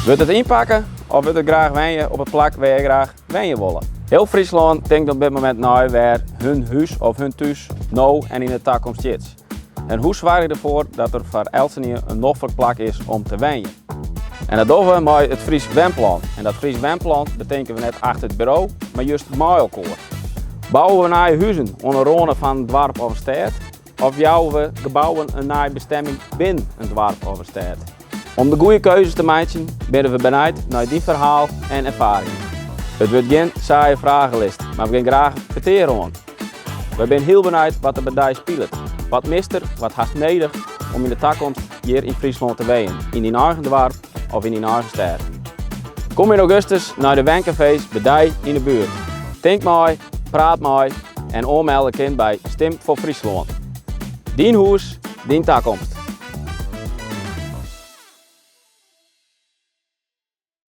Wurdt it ynpakke of wurdt it graach wenje op it plak wêr je graach wenje wolle? Hiel Fryslân tinkt op dit momint nei wêr hun hús of hun thús no en yn de takomst stiet. En hoe soargje je derfoar dat der foar eltsenien in noflik plak is om te wenjen? En dat dogge we mei it Frysk Wenplan. En dat Frysk Wenplan betinke we net achter it buro, mar just mei elkoar. Bouwe we nije huzen oan 'e râne fan in doarp of in stêd? Of jouwe we gebouwen in nije bestemming binnen in doarp of in stêd? Om de goede keuzes te meitsjen, binne we benijd nei dyn ferhaal en erfaringen. It wurdt gjin saaie fragelist, mar we gean graach it petear oan. Wy binne hiel benijd wat der by dy spilet. Wat mist der, wat hast nedich om yn de takomst hjir yn Fryslân te wenjen, yn dyn eigen doarp of yn dyn eigen stêd? Kom yn augustus nei de wenkafees by dy yn de buert. Tink mei, praat mei en oanmelde kin by Stim foar Fryslân. Dyn hûs, dyn takomst.